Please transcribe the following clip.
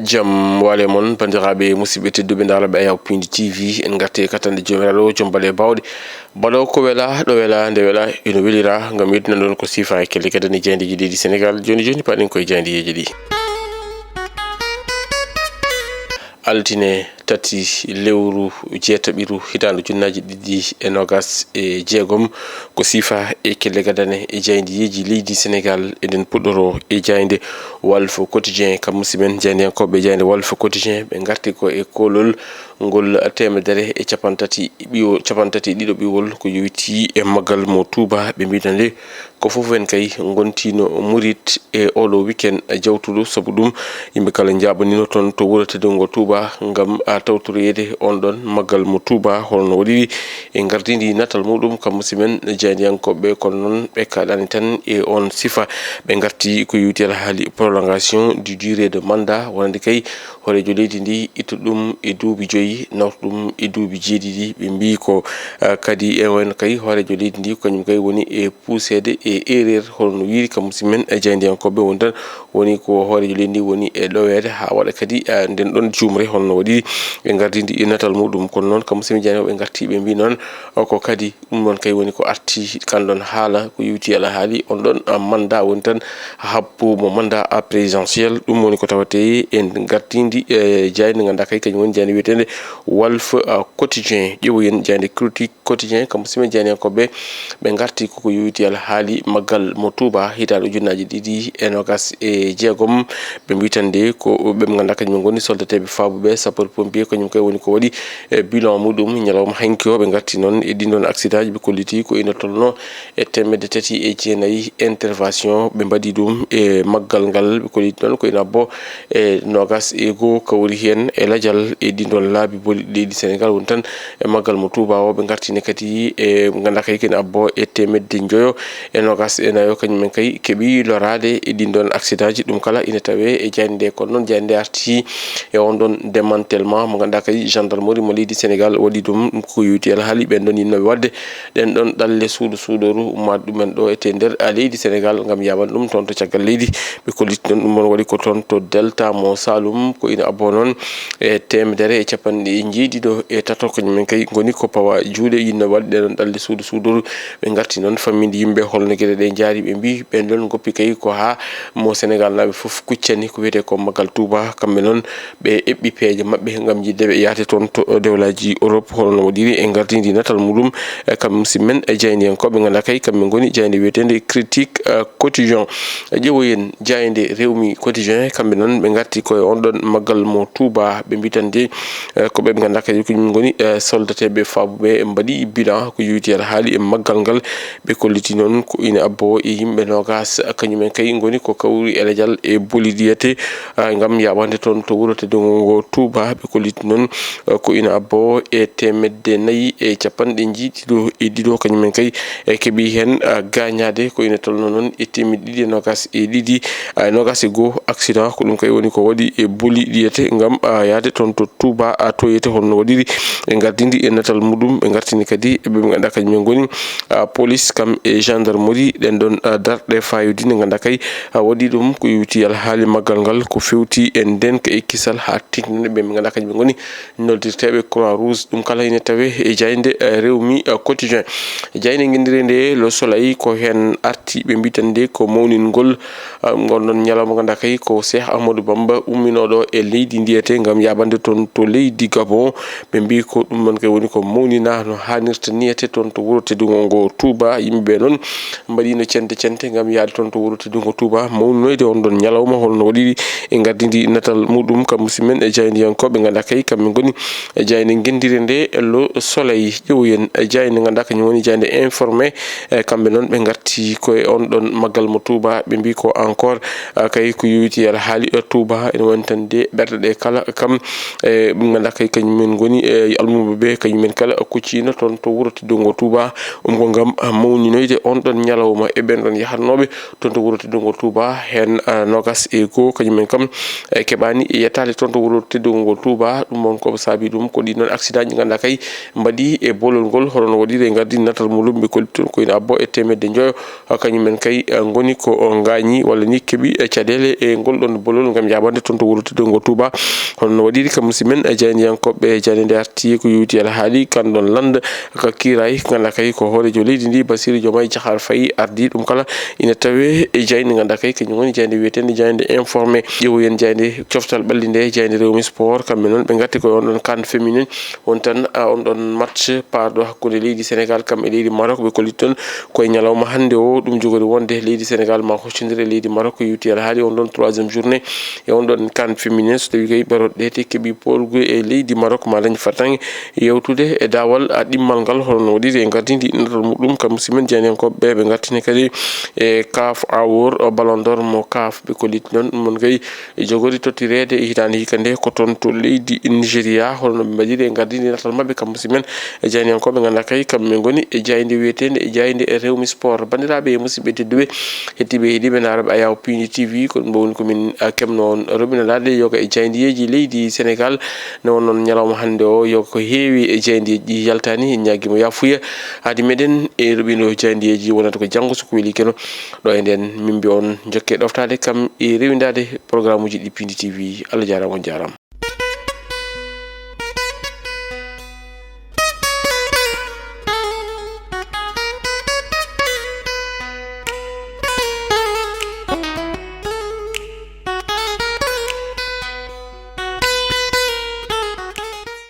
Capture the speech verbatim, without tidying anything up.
Jam waale mon, banndiraaɓe musidɓe tedduɓe, ndaaraaɓe Ayaw Pindi T V. En ngarti e kattanɗe Joomiraaɗo, jom bale baawɗe. Baɗoowo ko wela, ɗo wela, nde wela, ino welira, ngam yettude ɗon ko siifa e kelle gadane jaayndeeji leydi Senegaal. Jooni jooni, paɗen koye jaayndeeji ɗi. Altine tati lewru jeetaɓiru hitaande ujunnaaji ɗiɗi e noogas e jeegom, ko siifa e kelle gadane e jaayndeeji leydi Senegaal. Eɗen puɗɗoroo e jaaynde Walf Quotidien, kam musidɓe men jaayndiyankooɓe jaaynde Walf Quotidien, ɓe ngarti ko e koolol ngol teemedere e cappanɗe tati ɓiwo-, cappanɗe tati e ɗiɗo ɓiwol ko yowitii e maggal mo Tuuba. Ɓe mbiɗa nde ko fof en kay ngontiino murit e oɗo weekend jawtuɗo, sabu ɗum yimɓe kala njaaɓanino toon to wuro teddungo Tuuba ngam, a, tawtoroyeede on ɗon maggal mo Tuuba. Holno waɗiri e ngardindi natal muɗum kam musidɓe men jaayndiyankooɓe, kono noon ɓe kaɗani tan e on sifa. Ɓe ngarti ko yowiti alhaali prolongation du durée de mandat, wonande kay hooreejo leydi ndi ittu ɗum e duuɓi joyi, nawta ɗum e duuɓi jeeɗiɗi. Ɓe mbii ko, ah, kadi e wayno kay hooreejo leydi ndi kañum kay woni e puuseede e erreur, hono no wiiri kam musidɓe men e jaayndiyankooɓe woni tan, woni ko hooreejo leydi ndi woni e ɗoweede haa waɗa kadi, ah, nden ɗon juumre, hono no waɗiri e ngardindi e natal muɗum. Kono noon kam musidɓe jaayndiyankooɓe ngarti ɓe mbii noon, o ko kadi ɗum noon kay woni ko arti kan ɗon haala, ko yowiti alhaali on ɗon, ah, mandat woni tan habbo mo mandat, ah, présidentiel. Ɗum woni ko tawate en ngartindi e jaaynde ngannduɗaa kay kañum woni jaaynde wiyeteende Walf, ah, Quotidien. Ƴeewoyen jaaynde Critique Quotidien, kam musidɓe jaayndiyankooɓe, ɓe ngarti koko yowiti alhaali maggal mo Tuuba hitaande ujunnaaji ɗiɗi e noogas e jeegom. Ɓe mbii tan nde ko ɓe ngannduɗaa kañum ngoni soldateeɓe faabuɓe sapeur pompier, kañum kay woni ko waɗi e bilan muɗum ñalawma hanki o. Ɓe ngarti noon e ɗin ɗon accident ji, ɓe kolliti ko ina tolno e teemedde tati e jeenayi intervention ɓe mbaɗi ɗum e maggal ngal. Ɓe kolliti noon ko ina abbo e noogas e goo kawri heen e lajal e ɗin ɗon laabi boli leydi Senegaal woni tan e maggal mo Tuuba o. Ɓe ngartini kadi e ngannduɗaa kay ko ina abbo e teemedde njoyo e noogas e nayo, kañum en kay keɓi loraade e ɗin ɗon accident ji. Ɗum kala ina tawe e jaaynde nde, kono noon jaaynde nde arti e on ɗon démantèlement mo ngannduɗaa kay gendarmerie mo leydi Senegaal waɗi ɗum. Ɗum ko yowiti alhaali ɓen ɗon yinnooɓe waɗde ɗen ɗon ɗalle suudu suudoru ummaade ɗumen ɗo e te nder, a, leydi Senegaal ngam yaaɓan ɗum toon to caggal leydi. Ɓe kolliti noon ɗum noon waɗi ko toon to Delta mo Saloum, ko ina abbo noon e teemedere e cappanɗe njeeɗiɗo e tato, kañum en kay ngoni ko pawa juuɗe yinnooɓe waɗde ɗen ɗon ɗalle suudu suudoru. Ɓe ngarti noon fammiinde yimɓe holno geɗe ɗe njaari, ɓe mbii ɓen ɗon ngoppi kay ko haa mo Senegaal naaɓe fof kuccani ko wiyetee ko maggal Tuuba. Kamɓe noon ɓe eɓɓi peeje maɓɓe ngam yiɗde ɓe yahde toon to dewlaaji Europe. Hono no waɗiri e ngardindi natal muɗum, e kam musidɓe men e jaayndiyankooɓe ngannduɗaa kay kamɓe ngoni jaaynde wiyeteende Critique, eh, Quotidien. Ƴeewoyen jaaynde Rewmi Quotidien, kamɓe noon ɓe ngarti koye on ɗon maggal mo Tuuba. Ɓe mbii tan de, eh, ko ɓe ɓe ngannduɗaa kadi ko ngoni, eh, soldateeɓe faabuɓe mbaɗi bilan ko yowiti alhaali e maggal ngal. Ɓe kolliti noon ko ina abbo e yimɓe noogas, kañum en kay ngoni ko kawri e lajal e boli ɗiyete, ah, ngam yaaɓande toon to wuro teddungo ngo Tuuba. Ɓe kolliti noon, ah, ko ina abbo e teemedde nayi e cappanɗe jeeɗiɗo e ɗiɗo, kañum en kay e keɓi heen, ah, gaañaade ko ina tolno noon e teemedde ɗiɗi e noogas e ɗiɗi, ah, noogas e goo accident. Ko ɗum kay woni ko waɗi e boli ɗiyete ngam, ah, yahde toon to Tuuba, ah, toyete hono no waɗiri e ngardindi e natal muɗum. Ɓe ngartini kadi e ɓe ɓe ngannduɗaa kañum en ngoni, ah, police kam e gendarmerie, ɗen ɗon, ah, darɗe fayodinde ngannduɗaa kay, ah, waɗi ɗum ko yowiti alhaali maggal ngal ko fewti e ndenka e kisal haa teŋtinde ɓe ɓe ngannduɗaa kañum en ngoni noddirteeɓe Croix Rouge. Ɗum kala ina tawe e jaaynde, eh, Rewmi, eh, Quotidien. Jaaynde ngenndiire nde Le Soleil ko heen arti, ɓe mbii tan nde ko mawningol, eh, ngon ɗon ñalawma ngannduɗaa kay ko Cheikh Ahmadou Bamba umminooɗo e leydi ndiyete ngam yaaɓande toon to leydi Gabon. Ɓe mbii ko ɗum noon kay woni ko mawnina no haanirta niyete toon to wuro teddungo ngo Tuuba. Yimɓe ɓe noon mbaɗino cente cente ngam yahde toon to wuro teddungo Tuuba, mawninoyde on ɗon ñalawma, holno waɗiri e ngardindi natal muɗum, kam musidɓe men e jaayndiyankooɓe, ngannduɗaa kay kamɓe ngoni e jaaynde ngenndiire nde, Le Soleil. Ƴeewoyen e jaaynde, ngannduɗaa kañum woni jaaynde Informé, e kamɓe noon ɓe ngarti koye on ɗon maggal mo Tuuba, ɓe mbii ko encore, a, kay ko yowiti alhaali, e, Tuuba, ene woni tan de ɓerɗe ɗe kala kam, e, ɓe ngannduɗaa kay kañum en ngoni, e, almuɓe ɓe, kañum en kala kuccino toon to wuro teddungo Tuuba, um ko ngam, a, mawninoyde on ɗon ñalawma e ɓen ɗon yahatnooɓe toon to wuro teddungo Tuuba, heen, a, noogas e goo, kañum en kam, e, keɓaani yettaade toon to wuro teddungo Tuuba. Ɗum on ko saabi ɗum ko ɗin noon accident ji ngannduɗaa kay mbaɗi e bolol ngol, hono no waɗiri e ngardi natal muɗum, ɓe kolli toon ko ina abbo e teemedde njoyo. Kañum en kay, eh, ngoni ko o ngaañi walla ni keɓi, eh, caɗeele e ngol ɗon bolol ngam jaabande toon to wuro teddungo Touba. Hono no waɗiri kam musidɓe men, eh, jaayndiyankooɓe jaaynde nde arti ko yowti alhaali kan ɗon lande ka kiiraay, ngannduɗaa kay ko hooreejo leydi ndi Bassirou Diomaye Diakhar Faye ardi ɗum kala ina tawe e jaaynde ngannduɗaa kay kañum woni jaaynde wiyeteende jaaynde informé. Ƴeewoyen jaaynde coftal ɓalli nde, jaaynde Rewmi Sport, kamɓe noon ɓe ngatti koye on ɗon kan féminin. Won tan, a, on ɗon match paarɗo hakkunde leydi Sénégal kam e leydi Maroc, ɓe kolliton koye ñalawma hannde o. Ɗum jogori wonde leydi Sénégal ma huccondire e leydi Maroc, yewti alhaali on ɗon troisième journée e on ɗon kan féminin. So tawi kay ɓeroɗe te keɓi poolgu e leydi Maroc, ma dañ fartaŋŋe yewtude e daawal, a, ɗimmal ngal, hono no waɗiri e ngardindi natal muɗum kam musidɓe men jaayndiyankooɓe ɓe, ɓe ngartini kadi e CAF Award, o, Ballon d'Or mo CAF ɓe kolliton ɗum on kay e jogori tottireede e hitaande hikka nde ko toon to leydi Nigeria. Hono no ɓe mbaɗiri e ngardindi natal maɓɓe kam musidɓe men e jaayndiyankooɓe ngannduɗaa kay kamɓe ngoni e jaaynde wiyeteende e jaaynde e Rewmi Sport. Banndiraaɓe e musidɓe tedduɓe, heɗtiiɓe e heɗiiɓe naaraɓe Ayaw Pindi T V, ko ɗum ɗo woni ko min, a, keɓno on roɓinanaade yoga e jaayndiyeeji leydi Sénégal. Nde won noon ñalawma hannde o, yoga ko heewi e jaayndiyeeji ɗi yaltaani, en ñaagiima yaafuya. Haadi meɗen e roɓino jaayndiyeeji wonata ko janngo so ko weli keno. Ɗo e nden min mbiya on njokke ɗoftaade kam e rewindaade programuuji ɗi Pindi T V. Allah jaaraama, on jaaraama.